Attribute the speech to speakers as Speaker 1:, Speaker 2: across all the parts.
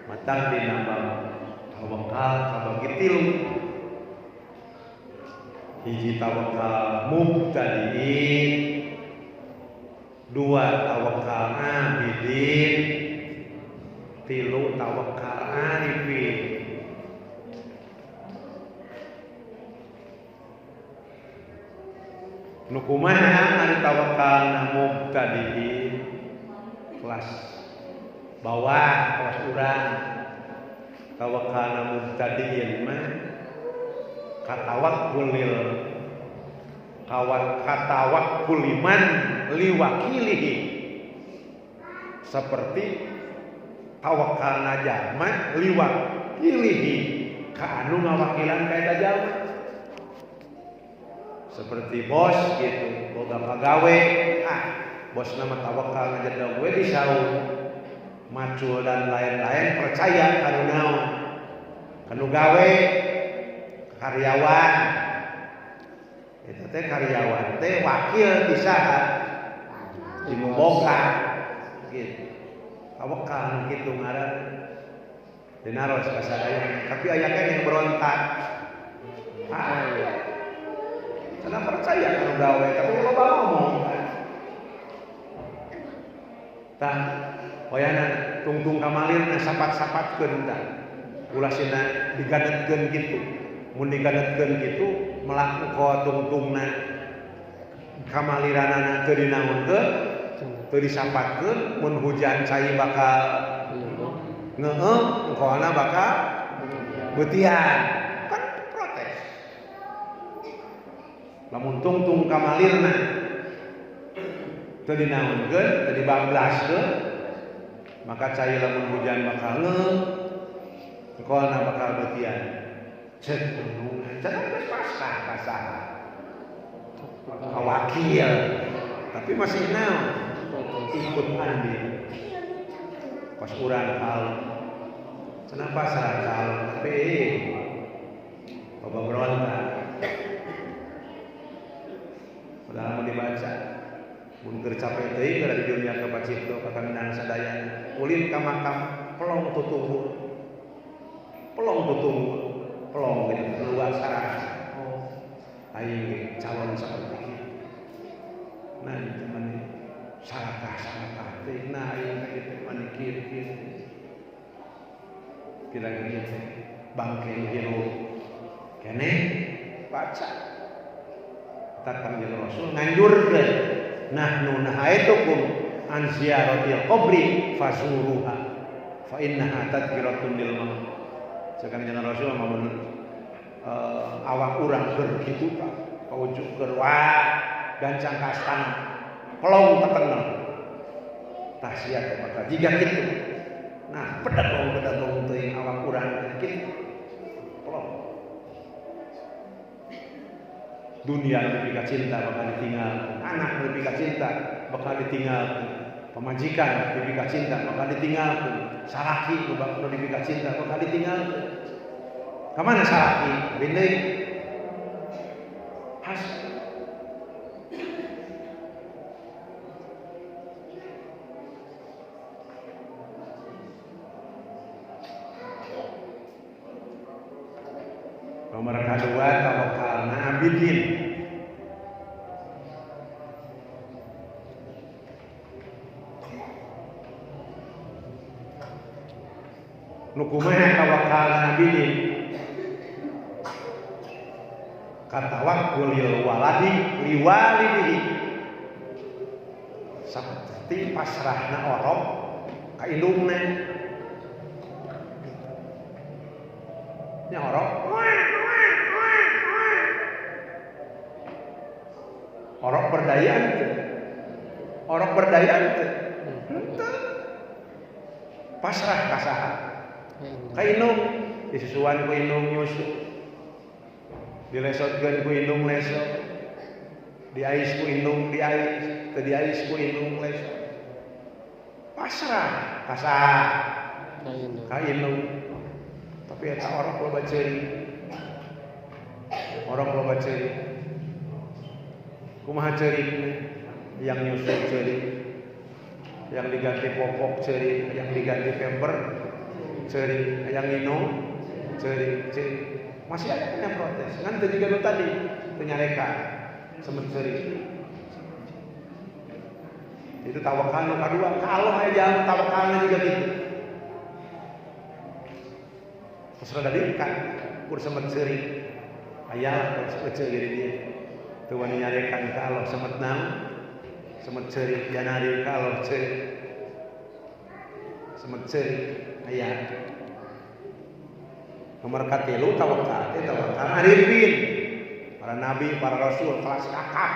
Speaker 1: Matang dina tawakal kabagi tilu. Hiji tawakal mubtadiin, dua tawakal abidin, tilu tawakal arifin. Nu kumaha ari tawakal mubtadiin? Kelas bawah, kelas urang. Tawakal mubtadiin mah katawakkulil katawakkuliman liwakilihi, seperti tawakkalna jalma liwakilihi ka anu ngawakilan ka eta jalma. Seperti bos gitu, boga pagawe, bos nama tawakal ngajaga gue di saung, macul dan lain-lain, percaya kanu naon, kanu gawe, karyawan, itu teh karyawan teh wakil ti saha, ti boga, gitu. Tawakal kitu ngaran, dinaros kasadaya, tapi aya keneh berontak. Karena percaya kalau gawe, tapi loba ngomong. Tah, wayahna tungtung kamalirna sapat-sapatkeun tah. Ulah sina diganetkeun kitu. Mun diganetkeun kitu melak ko tungtungna kamaliranana teu dinaonkeun, teu disapatkeun, mun hujan cai bakal ngeung, engkoana bakal beutian. Lamun tungtung kamalirna teu dinaonkeun, teu dibablaskeun, maka cai lamun hujan bakal ngeung, engkolna bakal beutian. Ceuk gunungan, cenah geus pasrah ka saha? Ka wakil. Tapi masih naon? Ikut andil. Pas urang kalem. Cenah pasrah kalem, tapi loba berontak. Padahal mau dibaca, mun keur capek teuing keur di dunia ka pacipto ka kamenang sadayana, ulin ka makam pelong tutumbul. Pelong tutumbul, pelong geuning keluar sarana. Oh, aing calon saperti kieu. Nah, itu mani sarakah-sarakah teh, nah aing teh kitu mani kieu-kieu. Kira-kira teh bangke hirup keneh baca. Kanjeng Rasul nganjurkeun nahnu nahaitukum an ziyaratil qabri fazuruha fa innaha tadhkiratun lil maut. Kanjeng Rasul mun awak urang keur kitu ka paujuk keur wah gancang ka astana pelong teteneng tah sia teh bakal jiga kitu. Nah pedagong-pedagong teuing awak urang kitu pelong. Dunia lebih cinta bakal ditinggal, anak lebih cinta bakal ditinggal, pemajikan lebih cinta bakal ditinggal, salaki lebih cinta bakal ditinggal. Kemana salaki? Binding has. Nomor kedua tawakalna abidin. Nu kumaha tawakalna abidin? Katawakkulil waladi liwalidihi. Saperti pasrahna orok ka indungna. Nya orok orok berdaya teu. Orok berdaya teu. Henteu. Pasrah ka saha? Ka indung, disusuan ku indung nyusu. Dilesotkeun ku indung lesot. Diais ku indung diais, teu diais ku indung lesot. Pasrah ka saha? Ka indung. Tapi eta orok loba ceurik. Orok loba ceurik. Kumaha ceurikna? Yang nyusu ceurik, yang diganti popok ceurik, yang diganti pamper ceurik, hayang nginum ceurik, ceurik. Masih ada yang protes. Ngan teu jiga nu tadi, teu nyareka semet ceurik. Itu tawakal nu kadua, ka Allah aya jalan tawakalna juga gitu. Terus rada diungkat, kur semet ceurik. Aya terus ece jadi dia. Teu wani nyarekan ka Allah semet naon? Semet ceurik janari ka Allah ceurik. Semet ceurik aya. Nomor katilu tawakal teh tawakal arifin. Para nabi, para rasul kelas kakap.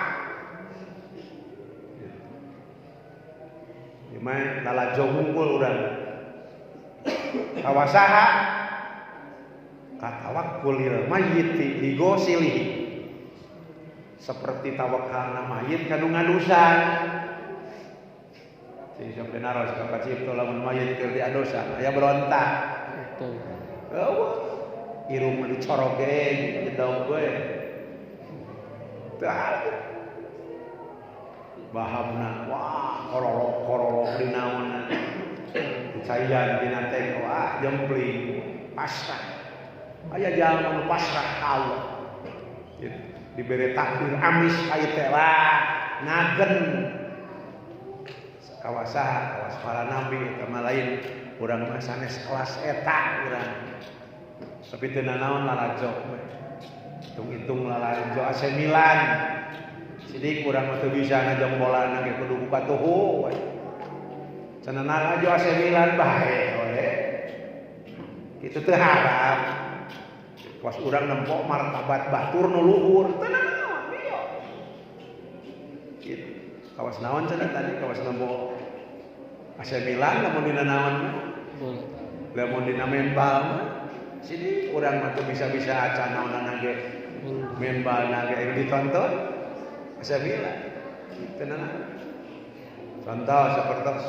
Speaker 1: Ieu mah lalajo unggul urang. Kawasaha katawakkulil mayyiti ligosilihi. Seperti tawakalna mayit kanu ngadusan. Sing sok dinaros ka pacipto lamun mayit keur diadosan aya berontak. Eueuh. Irung mah dicorogeng jedog we. Teu bahamna wah korolok-korolok dinaonan. Dicaian dina teh wah jempling pasrah. Aya jalma nu pasrah ka Allah. Gitu. Dibere takdir amis aya teh wah nagen. Kawasaha kawas para nabi eta mah lain urang mah sanes kelas eta urang. Tapi teu nanaon lalajo we. Hitung-hitung lalajo AC Milan. Sidik urang mah teu bisa ngajong bolana ge kudu buka tuhu we. Cenah lalajo AC Milan bae we. Kitu teu harap. Pas urang nempo martabat batur nu luhur teu nanaon bieu. Kitu. Kawas naon cenah tadi kawas nempo AC Milan lamun dina naon mah. Lamun dina main bal mah sini urang mah teu bisa-bisa acan naonana ge main balna ge anu ditonton AC Milan. Teu nanaon. Contoh sapertos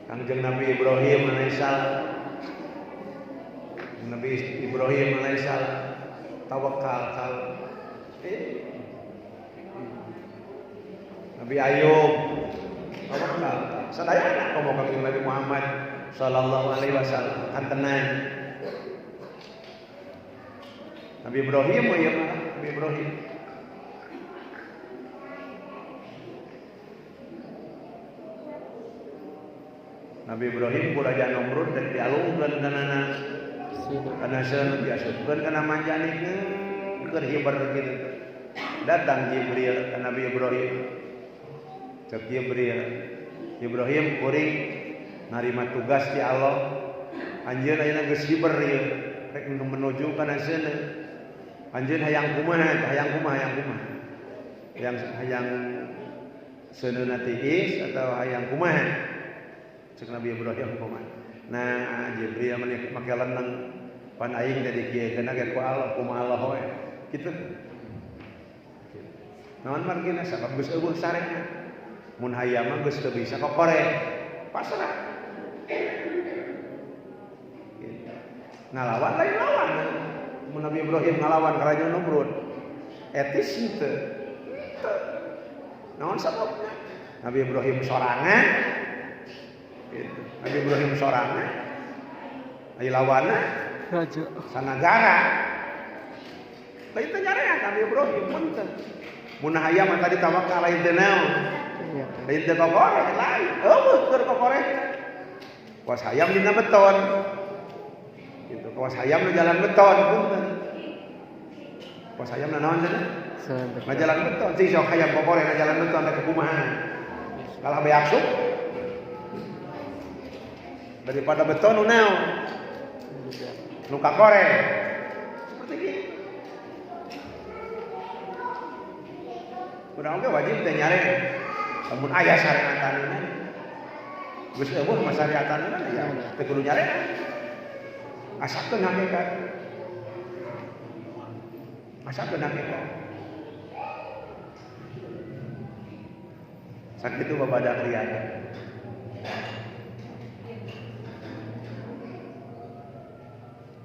Speaker 1: Kangjeng Nabi Ibrahim alaihissalam. Nabi Ibrahim alaihissalam tawakal kal Nabi Ayub tawakal. Sadayana komo Kangjeng Nabi Muhammad sallallahu alaihi wasallam kantenan. Nabi Ibrahim ya Nabi Ibrahim. Nabi Ibrahim ku Raja Namrud dan dialungkeun kana kana seuneu diasupkeun kana manjanikna keur hiber kitu. Datang Jibril ka Nabi Ibrahim. Cek Jibril, Ibrahim kuring narima tugas ti Allah. Anjeun ayeuna geus hiber ieu rek menuju kana seuneu. Anjeun hayang kumaha, hayang kumaha, hayang kumaha. Hayang hayang seuneu tiis atau hayang kumaha? Cek Nabi Ibrahim kumaha. Nah, Jibril make leneng pan aing teh dikieukeun ge ku Allah, kumaha Allah we. Kitu. Naon margina sabab geus eueuh sarena. Mun hayam mah geus teu bisa kokore. Pasrah. Ngalawan lain lawan. Mun Nabi Ibrahim ngalawan ka Raja Namrud. Etis henteu. Henteu. Naon sababna? Nabi Ibrahim sorangan. Gitu. Nabi Ibrahim sorangan. Ai lawanna raja sanagara. Lain teh nyareat Nabi Ibrahim mun teu. Mun hayam mah tadi tawakal lain teu naon. Lain teu kokore lain. Eueuh keur kokore. Kawas hayam dina beton. Gitu. Kawas hayam nu jalan beton punten. Kawas hayam na naon cenah? Na jalan beton. Cing sok hayam kokore na jalan beton rek kumaha. Kalah beak sup. Daripada beton nu naon? Nu kakore. Seperti itu. Urang oge wajib teh nyare. Lamun aya syariatanna. Geus eueuh mah syariatanna ya teu kudu nyare. Asakeun hakikat. Asakeun hakikat. Sakitu babadak liana.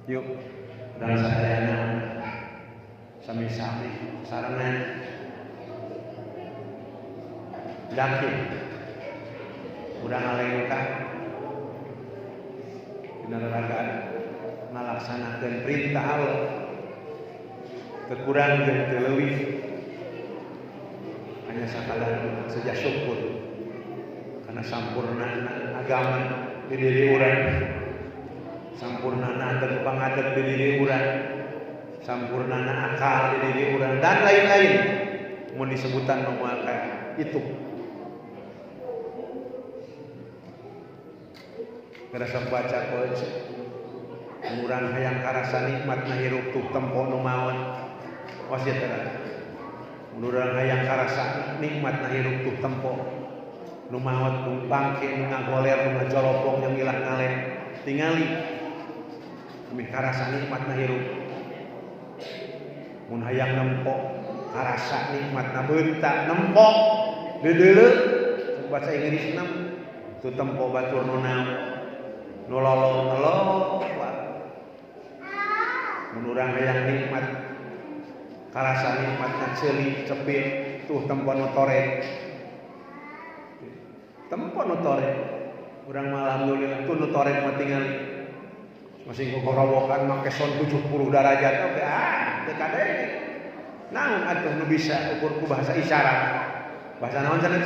Speaker 1: Yuk, urang sadayana sami-sami sarengan yakin urang ngalengkah Dina raragaan ngalaksanakeun perintah Allah. Teu kurang jeung teu leuwih. Hanya sakadar saja syukur karena sampurna agama di diri urang, sampurna adeg pangadeg di diri urang, sampurna akal di diri urang dan lain-lain. Mun disebutan moal itu. Karasa baca coach urang hayang karasa nikmatna hirup tuh tempo nu maot. Wasiat teh. Urang hayang karasa nikmatna hirup tuh tempo nu maot, nu bangke, nu ngagoler, nu ngajolopong, yang ngilah ngalen. Tingali meh karasa nikmatna hirup. Mun hayang nempo karasa nikmatna beunta nempo dedeuleu bahasa Inggrisna tuh tempo batur nu naon nu lolong Allah. Mun urang hayang nikmat karasa nikmatna ceuli cepil tuh tempo nu torek. Tempo nu torek. Urang mah alhamdulillah tuh nu torek mah tingali. Masih gogorowokan make son 70 derajat oke ah teu kadenge. Naon atuh nu bisa ukur ku bahasa isyarat. Bahasa naon cenah?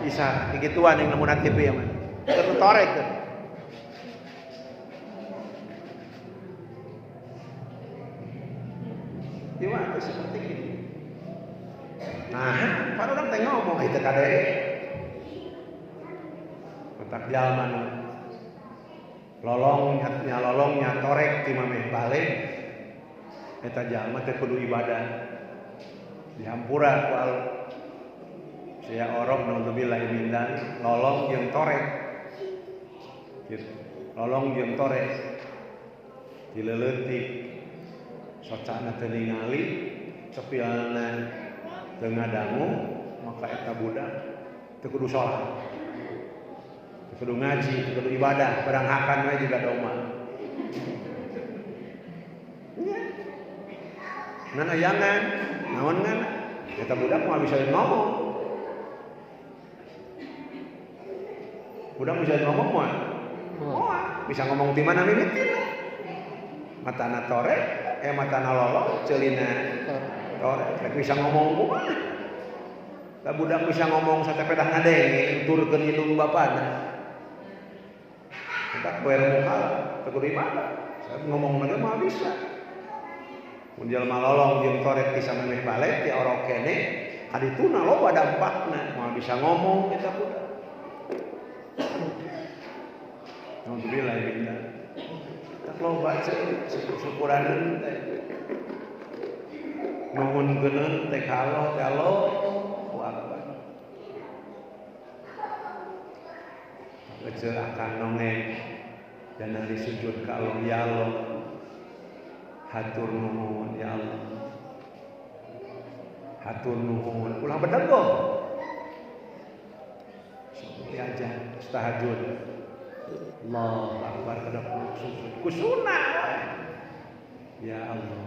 Speaker 1: Isyarat. Kikituan yang nemu TV ya mah. Teu nu torek teh. Gimana seperti ini? Nah, para orang teh ngomong itu kadenge. Otak jalma nu lolong nya lolongnya torek ti mameh balik eta jalma teh kudu ibadah. Dihampura ku Allah. Saya orok naudzubillah min dzalik, lolong jeung torek. Gitu. Lolong jeung torek. Dileuletik. Socana teu ningali, cepilna teu ngadangu, maka eta budak teu kudu salat. Teu kudu ngaji, teu kudu ibadah, barang hakan we juga doma. Nya. Ngan ayangan, naon ngan? Eta budak moal bisa ngomong. Budak bisa ngomong moal? Moal. Bisa ngomong di mana mimitina? Matana torek, matana lolong, ceulina torek. Rek bisa ngomong kumaha? Lah budak bisa ngomong satepedah ngadenge, turkeun indung bapana. Eta poe muka teu kudu ibadah. Saya ngomong lagi mah bisa. Mun jelema lolong jeung torek bisa memeh balik ti orok keneh, kadituna loba dampakna, moal bisa ngomong eta budak. Alhamdulillah min dzalik. Tak loba syukuraneun teh. Nuhunkeun teh ka Allah teh Allahu Akbar. Ece akan nongeng dan hari sujud ka Allah ya Allah. Hatur nuhun ya Allah. Hatur nuhun ulah bedego. Seperti aja tahajud. Allahu Akbar kada sujud kusuna. Ya Allah.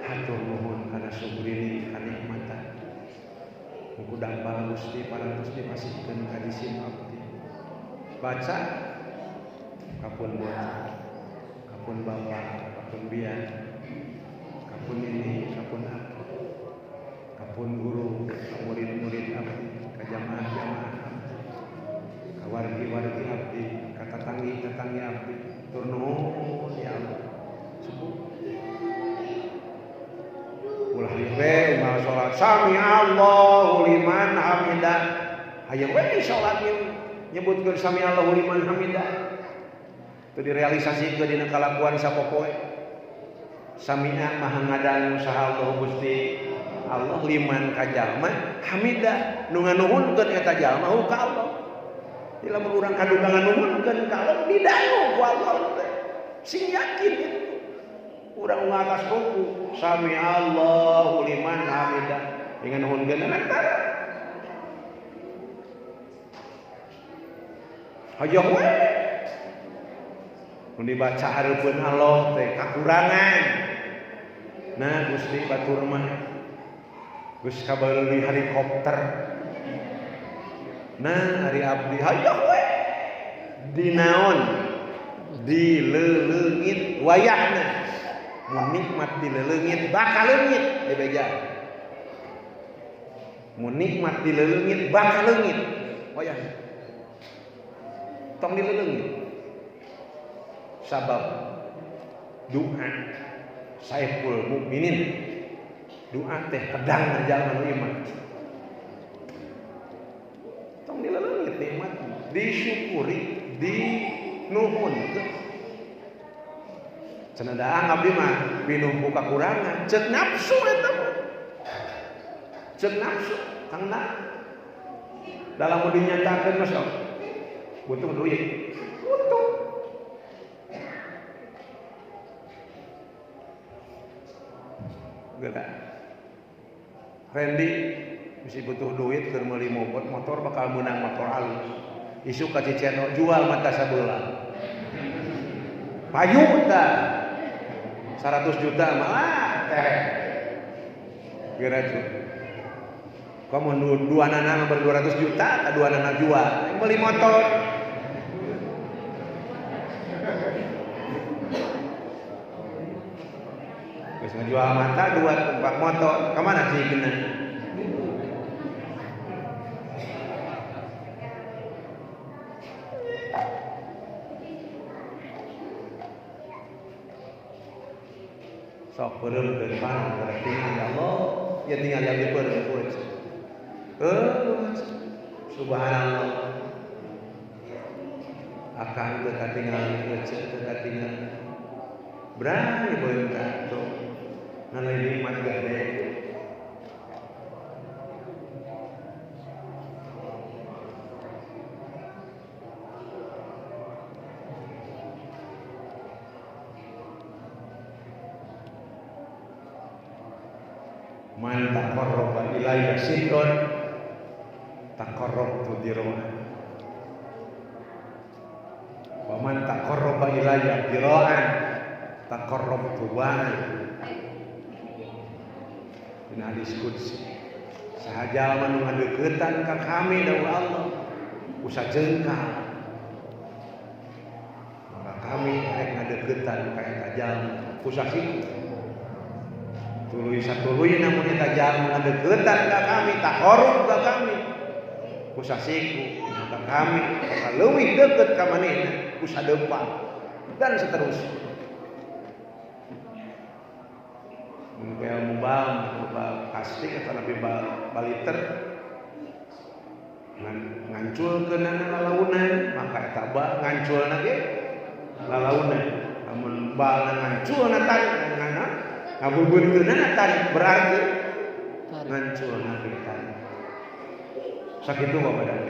Speaker 1: Hatur nuhun kana syukurini kanikmatan. Muku dampal Gusti parantos dipasihkeun ka jisim abdi. Baca kapun bocah, kapun bapak, kapun bian, kapun ini, kapun aku, kapun guru, ka murid-murid abdi, ka jamaah-jamaah abdi, ka wargi-wargi abdi, ka tatangi-tatangi abdi. Tur nuhun ya Allah. Cukup. Ulah we umal salat sami Allahu liman hamidah. Hayang we salat nyebutkeun sami Allahu liman hamidah. Teu direalisasikeun dina kalakuan sapopoe. Sami'a maha ngadangu saha Allah Gusti Allah liman ka jalma hamidah nu nganuhunkeun eta jalma ka Allah. Di lamun urang kaduga nganuhunkeun ka Allah didangu ku Allah teh. Sing yakin itu. Urang ngatas ruku sami Allahu liman hamidah dengan nuhunkeun antara. Hayang we mun dibaca hareupeun Allah teh kakurangan. Nah Gusti batur mah geus kabareuli helikopter. Nah ari abdi hayang we Dinaon dileleungit wayahna. Mun nikmat dileleungit bakal leungit dibeja. Mun nikmat dileleungit bakal leungit wayahna. Tong dileleungit. Sabab doa Saiful Mukminin, doa teh pedang jalma nu iman. Tong dileleungit nikmat, disyukuri, dinuhun. Cenah daang abdi mah minum ku kakurangan, ceuk nafsu eta mah. Ceuk nafsu kang dalam mau dinyatakeun mah sok butuh duit. Butuh. Geura. Randy mesti butuh duit keur meuli motor bakal meunang motor alus. Isuk ka Ciceno jual mata sabelah. Payu tah. 100 juta malah teh. Geura cu. Komo dua nana ber 200 juta, dua nana jual, beli motor. Geus ngajual mata dua tumpak motor, ka mana sih kena? Sok beureum ke depan berarti ya Allah, ya tinggal yang dibeureum ku. Subhanallah. Akan teu katingal eceu teu katingal. Berani beunta tuh. Nalai nikmat gede. Man taqarraba ilayya shibran taqarrabtu dira'an. Wa man taqarraba ilayya dira'an taqarrabtu ba'an. Dina hadis qudsi, saha jalma nu ngadeuketan ka kami dawuh Allah ku sajengkal, maka kami rek ngadeuketan ka eta jalma ku sasiku. Tuluy satuluyna mun eta jalma ngadeuketan ka kami taqarrub ka kami ku sasiku, maka kami bakal leuwih deukeut ka manehna ku sadeupa dan seterusnya. Mun ilmu bal, bal pasti atau lebih bal baliter nganculkeunana lalaunan, maka eta bal nganculna ge lalaunan. Lamun balna nganculna tarik ngana ngabubeutkeunana tarik berarti nganculna ge tarik. Sakitu bapak dan